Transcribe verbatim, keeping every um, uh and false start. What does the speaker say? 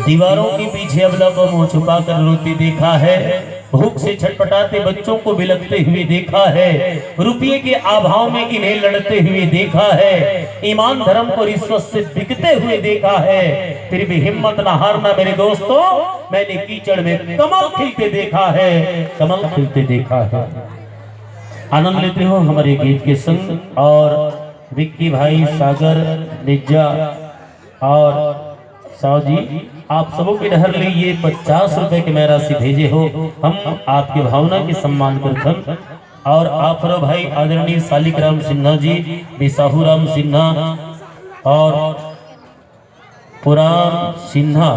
दीवारों के पीछे अबला को मुंह छुपा कर रोते देखा है, भूख से छटपटाते बच्चों को बिलखते हुए देखा है, रुपये के अभाव में इन्हें लड़ते हुए देखा है, ईमान धर्म को रिश्वत से बिकते हुए देखा है, फिर भी हिम्मत न हारना मेरे दोस्तों, मैंने कीचड़ में कमल खिलते देखा है, कमल खिलते देखा है। आनंद लेते हो हमारे गीत के संग। और विक्की भाई, सागर, निज्जा और साहु जी, आप सबों के डहर ले ये पचास रुपए के मैं राशि भेजे हो, हम आपके भावना के सम्मान करथन। और आप हरो भाई आदरणीय सालिक राम सिन्हा जी, बिसाहू राम सिन्हा और पुरान सिन्हा,